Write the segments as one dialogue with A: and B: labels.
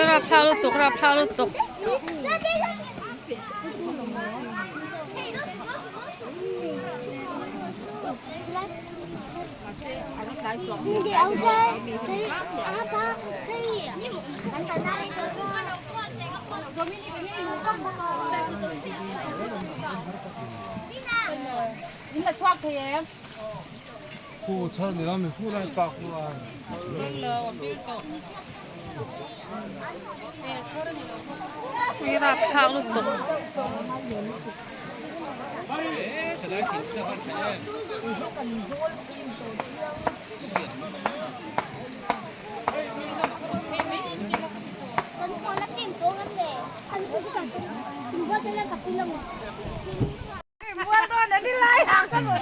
A: Rapthlak lutuk rapthlak lutuk. Ui rapthlak lutuk.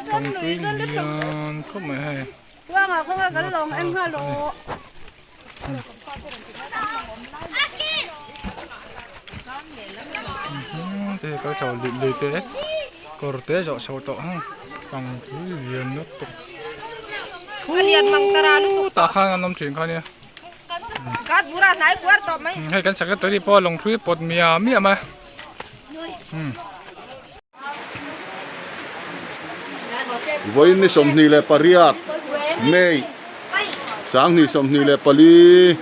B: Tawngtui lian khawp mai hei. Te kal chho lui lui te kawr te zawh chho tawh ang tawngtui lian lutuk tah khan an awm thin kha nia hei kan secretary pawh a lungthui pawt miah miah mai.
C: Vawiin ni 28 May 2024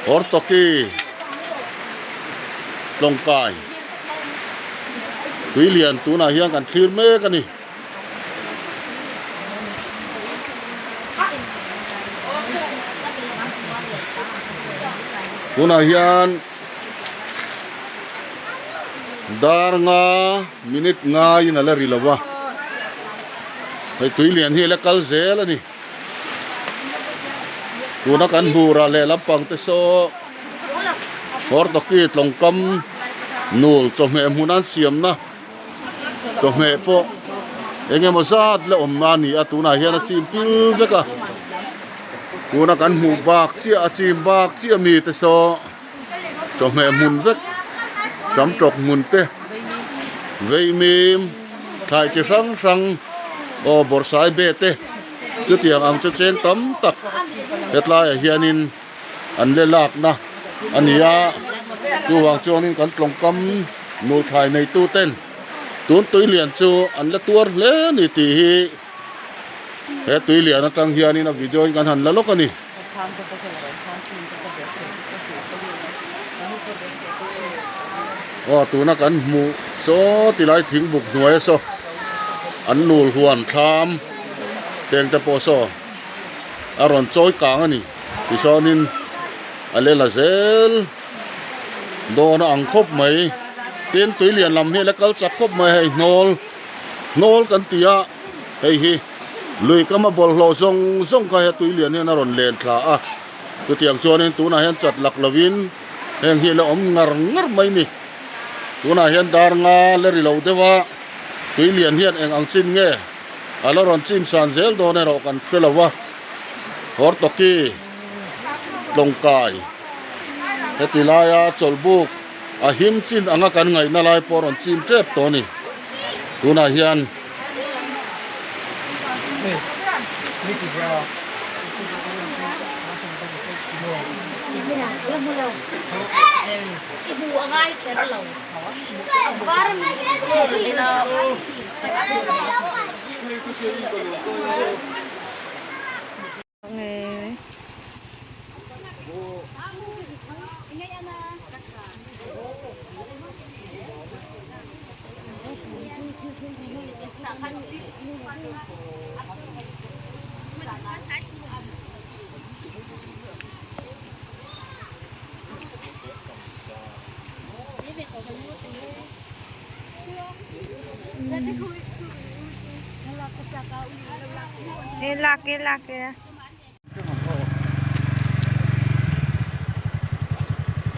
C: Hortoki Tlawngkai Tuilian tunah hian kan thlir mek a ni. Tunah hian dar nga minute ngaiin a la ri lo va hei tui lian hi a la kal zel a ni tuna kan hmuh rah leh lampang te saw Hortoki tlawngkam nul chawhmeh hmun an siamna. Chawhmeh pawh eng emaw zat la awm na a ni a tunah hian a chim pil vek a tuna kan hmuh bak chiah a chim bak chiah mi te saw chawhmeh hmun vek sam tawk hmun te veimim thlai chi hrang hrang aw bawrhsai be te chutiang ang chu cheng tam tak hetlaiah hianin. an le lakna a ni a chuvang chuanin kan tlawngkam nuhthlai neitu ten tun tui lian chu an la tuar hle a ni tih hi he tui lian atang hianin a video in kan han la lawk a ni. Aw tuna kan hmuh saw tilai thingbuk hnuaia saw an nul huan thlam teng te pawh saw. a rawn chawi kang a ni tichuanin a lela zel dawn a ang khawp mai tin tui lian lam hi a la kal chak khawp mai hei hnawl hnawl kan ti a hei hi lui kama bawlhhlawh zawng zawng kha he tui lian hian a rawn len thla a chutiang chuanin tunah hian chat lak lovin heng hi a la awm ngar ngar mai a ni tunah hian dar nga la ri lo deuh a tui lian hian eng ang chin nge. A la rawn chim san zel dawn erawh kan hre lo a, Hortoki Tlawngkai heti laia chawlhbuk a him chin anga kan ngaihna lai pawh a rawn chim tep tawh a ni. Tunah hian.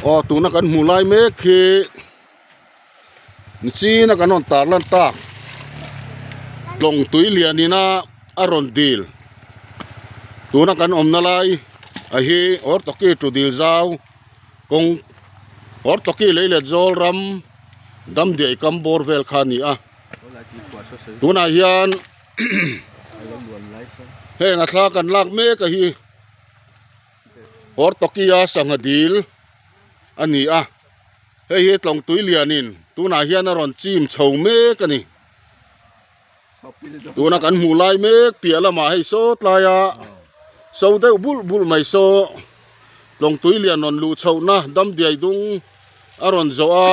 C: Aw tuna kan hmuh lai mek hi nichina kan rawn tar lan tak tlawng tui lian ina a rawn dil tuna kan awmna lai a hi Hortoki tu dil zau kawng Hortoki lei let zawl ram. Damdiai kam bawr vel kha a ni a tunah hian heng a thla kan lak mek a hi. Hortoki-a sangha dil a ni a, hei hi tlawng tui lianin tunah hian a rawn chim chho mek a ni. Tuna kan hmuh lai mek piah lamah hei saw tlaia so deuh bulh bulh mai saw tlawng tui lian rawn luh chhohna dam diai dung a rawn zawh a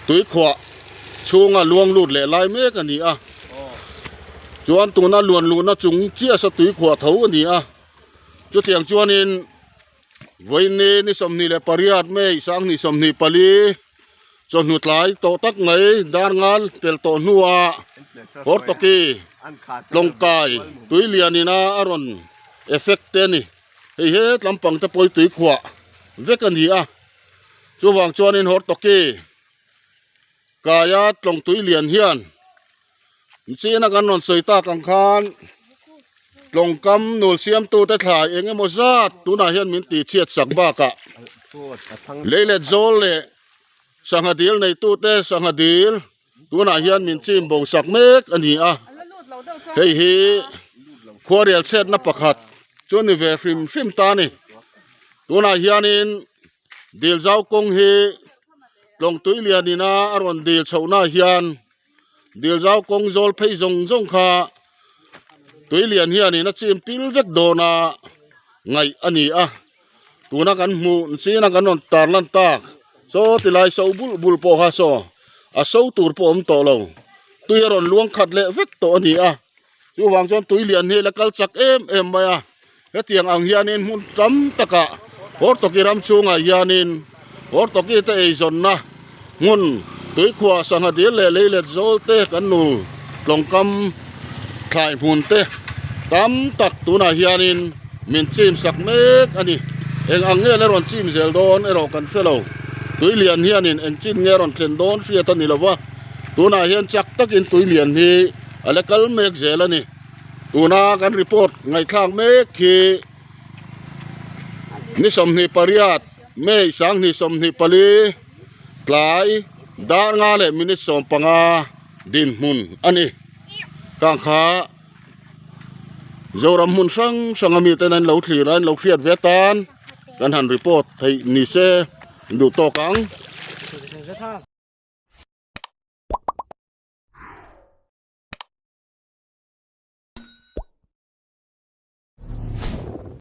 C: tui khuah chhunga luang lut leh lai mek a ni a chuan tuna luan luhna chung chiah saw tui khuah tho a ni a chutiang chuanin vawiin ni 28 May 2024. Chawhnu tlai tawh tak mai dar ngal pel tawh hnuah Hortoki tlawngkai tui lianin a a rawn effect te a ni. Hei he tlampang te pawh hi tui khuah vek a ni a, chuvang chuanin Hortoki kaia tlawng tui lian hian China kan rawn sawi tak ang khan tlawngkam nul siamtute thlai eng emaw zat tunah hian min tih chhiat sak bakah leilet zawl leh sangha dil neitute sangha dil tunah hian min chim bo sak mek a ni a, hei hi khuarel chhiatna pakhat chu a ni ve hrim hrim ta a ni. Tunah hianin dil zau kawng hi tlawng tui lianin a a rawn dil chhohnaah hian Dil zau kawng zawl phei zawng zawng kha tui lian hianin a chim pil vek dawn a ngaih a ni a, tuna kan hmuh china kan rawn tar lan tak saw ti lai so bul bul pawh kha saw a so tur pawh a awm tawh lo tui a rawn luang khat leh vek tawh a ni a. Chuvang chuan tui lian hi la kal chak em em mai a, hetiang ang hianin hmun tam takah Hortoki ram chhungah hianin Hortoki te eizawnna hmun tuikhuah sangha dil leh leilet zawl te kan nu tlawngkam thlai hmun te tam tak tunah hianin min chim sak mek a ni. Eng ang nge la rawn chim zel dawn erawh kan hre lo. Tui lian hianin eng chin nge rawn thlen dawn hriat a ni lo va, tunah hian chak takin tui lian hi a la kal mek zel a ni. Tuna kan report ngaihthlak mek hi ni 28 May 2024 tlai dar nga leh minute 15 dinhmun a ni. Kang kha Zoram hmun hrang hrang a miten an lo thlir a an lo hriat ve atan kan han report theih ni se duh tawk ang.